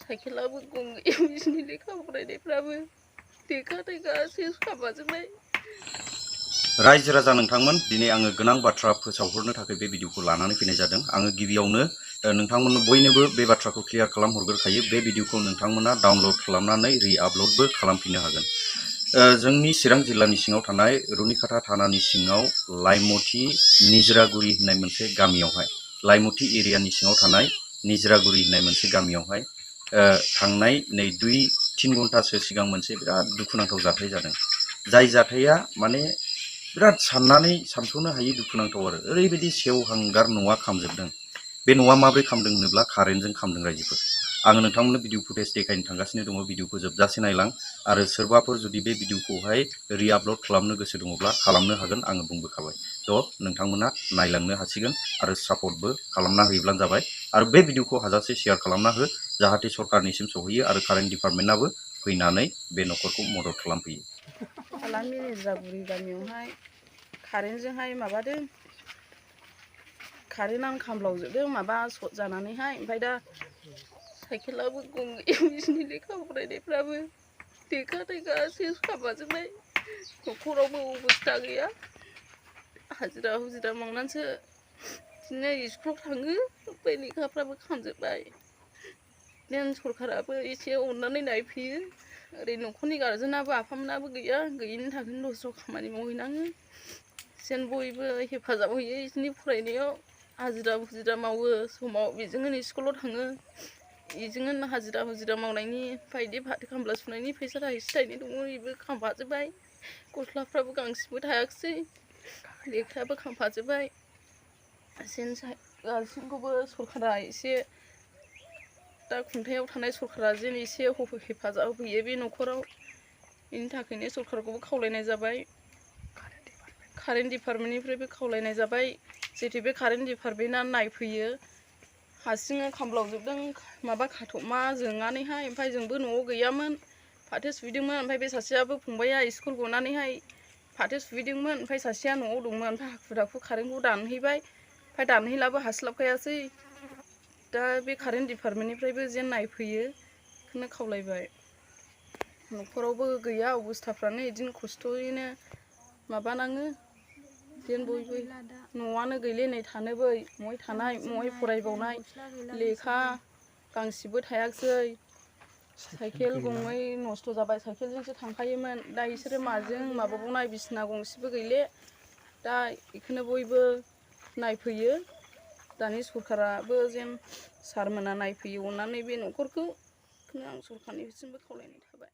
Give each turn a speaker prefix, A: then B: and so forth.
A: साइकेलाबो गंनै बिसिनि लेखा फरायनायफ्राबो देखा सेस खालामजोबनाय।
B: रायजो राजा नोंथांमोन दिनै आङो गोनां बाथ्रा फोसावहरनो थाखाय बे भिडिअखौ लानानै फैनाय जादों। आङो गिबियावनो नोंथांमोननो बयनोबो बे बाथ्राखौ क्लियार खालामहरग्रोखायो। बे भिडिअखौ नोंथांमोना डाउनलड खालामनानै रि-आपल'डबो खालामफिननो हागोन। जोंनि चिरां जिल्लानि सिङाव थानाय रुनिकाटा थानानि सिङाव लाइमुथि निजरागुरि होननाय मोनसे गामियावहाय लाइमुथि एरियानि सिङाव थानाय निजरागुरि होननाय मोनसे गामियावहाय थांनाय नै 2-3 घन्टासो सिगां मोनसे बिराद दुखुनांथाव जाथाय जादों। जाय जाथाया माने बिराद साननानै सानस'नो हायै दुखुनांथाव आरो ओरैबायदि सेवहांगार न'आ खामजोबदों। बे न'आ माब्रै खामदों होनोब्ला कारेन्टजों खामदों रायजोफोर। आङो नोंथांमोननो भिडिअ फुटेज देखायनो थांगासिनो दङ। भिडिअखौ जोबजासे नायलां आरो सोरबाफोर जुदि बे भिडिअखौहाय रि-आपल'ड खालामनो गोसो दङब्ला खालामनो हागोन, आङो बुंबोखाबाय। थ' नोंथांमोना नायलांनो हासिगोन आरो सापर्टबो खालामना होयोब्लानो जाबाय। आरो बे भिडिअखौ हाजासे शेयार खालामना हो जाहाथे सरकारनिसिम सहैयो आरो कारेन्ट डिपार्टमेन्टआबो फैनानै बे न'खरखौ मदद खालामफैयो।
A: आलामि निजरागुरि गामियावहाय कारेन्टजोंहाय माबादों, कारेन्टआनो खामब्लावजोबदों माबा सर्ट जानानैहाय। ओमफ्राय दा साइकेलाबो गंनै बिसिनि लेखा फरायनायफ्राबो देखा सेस खालामजोबनाय। न'खरावबो अबस्था गैया। हाजिरा हुजिरा मावनानैसो बिदिनो स्कुलाव थाङो। ओमफ्राय लेखाफ्राबो खामजोबबाय। बिदिनो सरकाराबो एसे अननानै नायफैयो। ओरै न'खरनि गारजेनाबो आफामोनाबो गैया, गैयिनि थाखायनो दस्रायाव खामानि मावहैनाङो। जेन बयबो हेफाजाब होयो बिसोरनि फरायनायाव। हाजिरा हुजिरा मावो समाव बेजोंनो स्कुलाव थाङो। बेजोंनो हाजिरा हुजिरा मावनायनि बायदि फाथो खामला सुनायनि फैसा थाइसे थाइनै दङ, बेबो खामफाजोबबाय। गस्लाफ्राबो गांसेबो थायाखिसै, लेखायाबो खामफाजोबबाय। गासैखौबो सरकारा एसे दा खुंथायाव थानाय सरकारा जेन एसे हेफाजाब होयो बे न'खराव। बेनि थाखायनो सरकारखौबो खावलायनाय जाबाय। कारेन्ट डिपार्टमेन्टनिफ्रायबो खावलायनाय जाबाय जेथे बे कारेन्ट डिपार्टमेन्टआ नायफैयो। हारसिङै खामब्लावजोबदों माबा खाथबमा जोंनानैहाय। ओमफ्राय जोंबो न'आव गैयामोन, फाथो सुहैदोंमोन। ओमफ्राय बे सासेयाबो फंबाया स्कुल गनानैहाय फाथो सुहैदोंमोन। ओमफ्राय सासेया न'आव दंमोन। ओमफ्राय हाखु दाखु कारेन्टखौ दानहैबाय। ओमफ्राय दानहैलाबो हास्लाबखायासै। दा बे कारेन्ट डिपार्टमेन्टनिफ्रायबो जेन नायफैयो बेखौनो खावलायबाय। न'खरावबो गैया अबस्थाफ्रानो बिदिनो खस्थ'यैनो माबानाङो। जेन बयबो न'आनो गैले नै थानोबो महाय थानाय महाय फरायबावनाय, लेखा गांसेबो थायाखिसै। साइकेल गंनै नस्थ' जाबाय, साइकेलजोंसो थांखायोमोन। दा बिसोरो माजों माबाबावनाय, बिसिना गंसेबो गैले। दा बेखौनो बयबो नायफैयो। दानि सरकाराबो जेन सारमोना नायफैयो अननानै बे न'खरखौ। बेखौनो आं सरकारनिसिमबो खावलायनाय थाबाय।